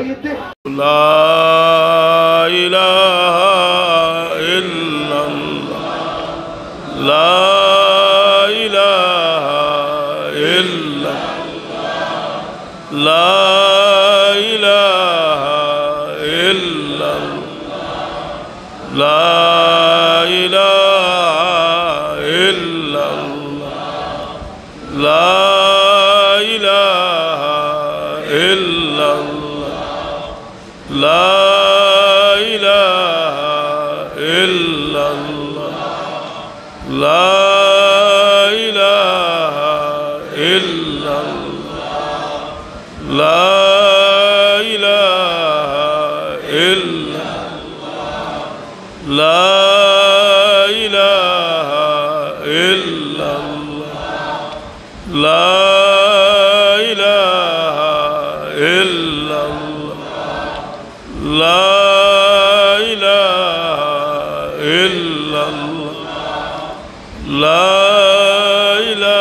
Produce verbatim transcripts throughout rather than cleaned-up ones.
لا إله إلا الله. لا إله إلا الله. لا إله إلا الله. لا إله إلا الله. لا إله إلا الله. لا إله إلا الله. لا إله إلا الله. لا إله إلا الله. لا إله إلا الله. لا إله إلا الله. لا إله إلا الله. لا إله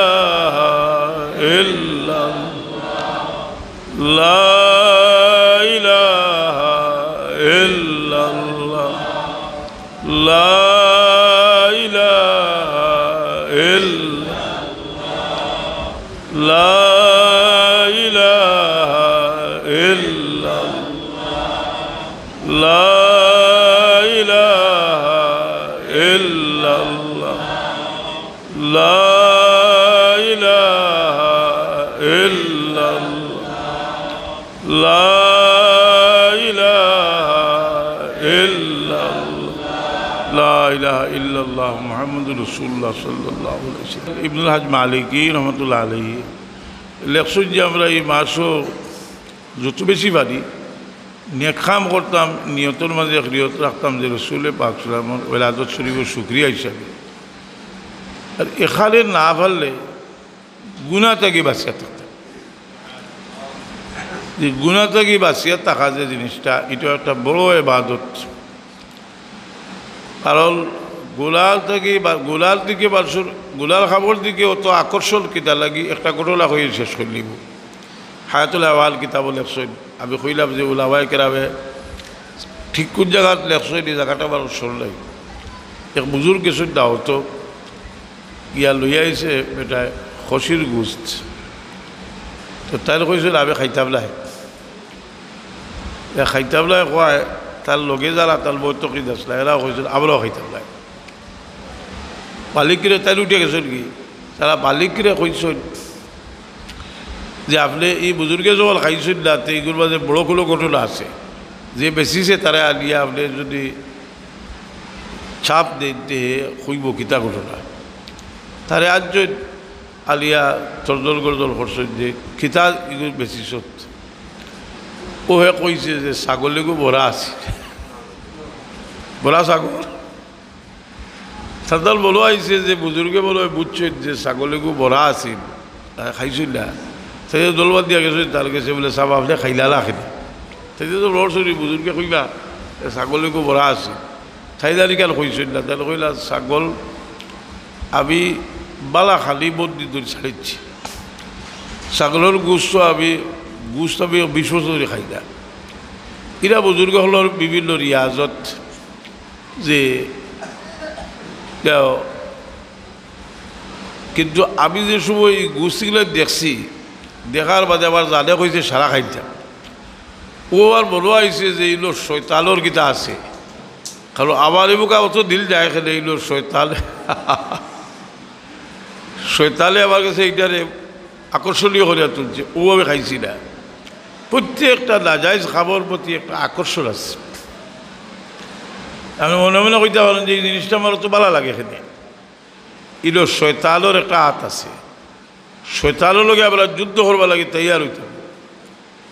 إلا الله. لا إله إلا الله. لا إله إلا الله. لا إله إلا الله. لا إله إلا الله. لا إله إلا الله. لا إله إلا الله. لا إله إلا الله محمد رسول الله صلى الله عليه وسلم. ইবনুল হাজ মালিকি রহমতুল্লাহ আলাইহি লেখছইন যে আমরা এই মাসো যত বেশি পারি নেক কাম করতাম, নিয়তর মাঝে এক নিয়ত রাখতাম যে রসুলে পাক সাল্লাল্লাহু আলাইহি ওয়াসাল্লামর ওলাদত শরীফর শুকরিয়া হিসাবে। আর এখানে না পারলে গুনা থাকি বাঁচিয়া থাকতাম। যে গুনা থাকি বাঁচিয়া থাকা যে জিনিসটা, এটা একটা বড় ইবাদত। কারণ গুলাল থাকি বা-, গুলাল দিকে মানুষর, গুলাল খাবর দিকে অত আকর্ষণ কিতা লাগি, একটা ঘটনা কইয়া শেষ করি নিব। হায়াতুল আহওয়াল কিতাবো লেখছইন, আমি কইলাম যে উলামায়ে কেরামে ঠিক কোন জাগাত লেখছইন, এই জাগাটা আমার স্মরণ নাই। এক বুজুর্গ গেছইন দাওয়াতো, গিয়া লইয়া আইছে বেটায় খসির গুস্ত। তো তাইন কইছইন, "আমি খাইতাম নায়।" এ খাইতাম নায় কওয়ায়, তার লগে যারা তার মুআত্তাকিন আছলা, এরাও কইছইন, "আমরাও খাইতাম নায়।" মালিকরে তাইন উঠিয়া গেছইন গি, তারা মালিকরে কইছইন যে, "আপনে ই বুজুর্গে যখন খাইছইন না, তে ইগুর মাঝে বড় কোনো ঘটনা আছে, যে বেচিছে তারে আনিয়া আপনে যদি চাপ দেইন, তে হে কইবো কিতা ঘটনা।" তারে আনছইন, আনিয়া তর্জন গর্জন করছইন যে, "কিতা ইগু বেচিছত?" ও হে কইছে যে, "ছাগল এগু মরা আছিল।" মরা ছাগল। সাদ্দাল বলো আইছে যে বুজুর্গে বলো বুঝছইন যে ছাগল এগু মরা আছিল, আহ, খাইছইন না। তাইন দলবাদ দিয়া গেছইন, তার গেছে বলে, "সাব, আপনে খাইলা না কেনে?" তাইন তো লড়ছড়ি বুজুর্গে কইবা, "এ ছাগল এগু মরা আছিল।" তাইন জানি কেন কইছইন না, তাইন কইলা, "ছাগল আমি বালা খালি বন্দি ধরি ছাড়িছি। ছাগলর গুস্ত আমি, গুস্ত আমি বিশ বছর ধরি খাই না।" ইরা বুজুর্গ অকলর বিভিন্ন রিয়াজত যে দেও। কিন্তু আমি যে সময় এই গুস্তিগুলা দেখছি, দেখার বাদে আমার জানে কইছে সারা খাইতাম। ও আমার মনো আইছে যে ইনো শয়তানর কিতা আছে, কারণ আমার এমুকা অত দিল যায় কেনে, ইনো শয়তান, শয়তানে আমার গেছে ইটারে আকর্ষণীয় করিয়া তুলছে, ও আমি খাইছি না। প্রত্যেকটা নাজাইজ খাবার প্রতি একটা আকর্ষণ আছে। আমি মনে মনে কইতা পারইন যে ই জিনিসটা আমার অত বালা লাগে কেনে। ইনো শয়তানর একটা আত আছে, শয়তানর লগে আমরা যুদ্ধ করবার লাগি তৈয়ার অইতাম।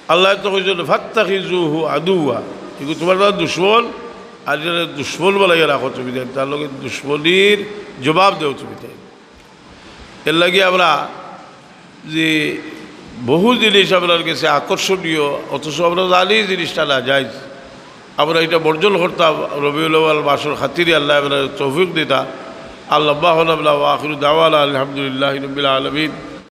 আল্লায় তো কইছইন, "ফাত্তাখিজুহু আদুওয়া", ইগু তুমার তার দুশমন, আর ইটারে দুশমন বানাইয়া রাখো তুমি তাইন, তার লগে দুশমনির জবাব দেও তুমি তাইন। এরলাগি আমরা যে বহু জিনিস আমরার গেছে আকর্ষণীয়, অথচ আমরা জানি জিনিসটা নাজাইজ, আমরা ইটা বর্জন করতাম। রবিউল আউয়াল মাসর খাতিরে আল্লায় আমরারে তৌফিক দিতা। আল্লাহ আল্লাহ। ওয়া আখিরু দাওয়ানা আলহামদুলিল্লাহি রাব্বিল আলামিন।